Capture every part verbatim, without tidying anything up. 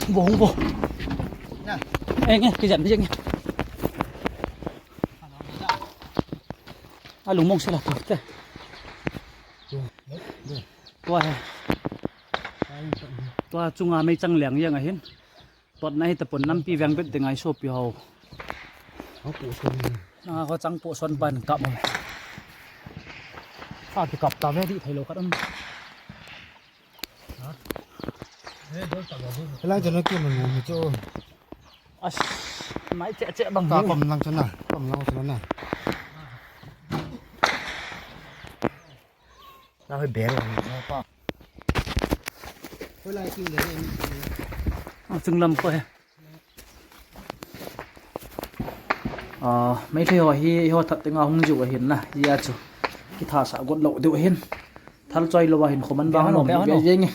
Vo, vo. Eng e, kijan, kijan. Alungmong sela tu te. Tua he. Tua chunga meichang leng jeng ahin. Totna hi tapon nampi veng bet ding ahi sopi ho. Chang poson. Ah, ko chang poson pan kap mo. Ah, kikap ta ve di thei lou khat um. Lang chana kio man mo mi cho. As, mai che che bang. Ta kom lang chana, kom lang chana na. Na hoi bel. Pa. Hoi lai king le. Ah, chunglam ko he. Ah, Meitei ho hi, ho that tenga hung jiu ahin na, hia chu. Kithasah got lou diu ahin. Thal choi lou ahin khoman bang nom be jeng e.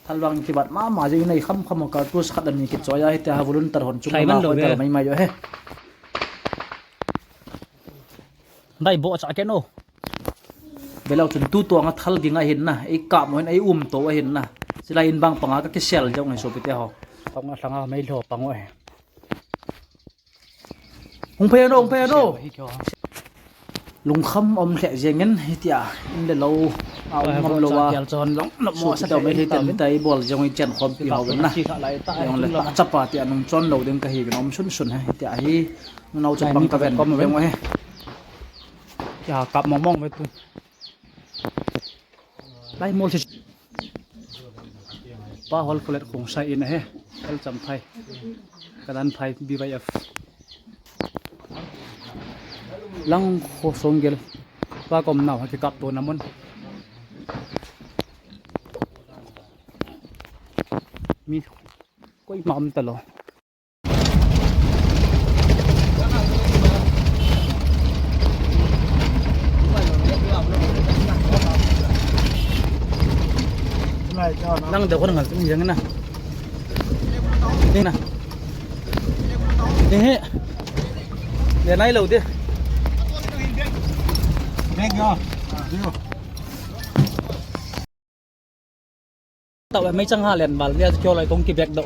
Thal vang kibat mama jeng nei kham kham ka tu khat ani kichoi a hitia volunteer hon chung ma lou mai mai jo he. Dai bo cha ke no. Belou chun tu tuang a thal ging ahin na, ei kap mo hin ei um to ahin na. Silai in bang panga ka kisel jong nei sopi te ho. Panga langa mei lho pango e. Hung phei no, hung phei no. Lungkham um lheh jeng in hitia in le lou a um ngam lou a. Chon long no mo sa te mei le ten tai bol jong i chen khom pi ho na. Jong le ta chapa ti anung chon lou ding ka hi nom sun sun he hitia hi. Nau chu pang ka ven kom ven he. Kap mong mong ve tu. Lai mol si. Pa hol kulet khong sai in he. El cham phai. Kadan phai B Y F. Lang kho song gel. Pa kom nau ha kikap to na mun. Mi koi ma um ta lou. Nang de kon ngal tum jang na. Ni na. Ni he. De nai lo de. Bek yo. Yo. Tau mei chang ha len bal dia kyo lai kong ki bek do.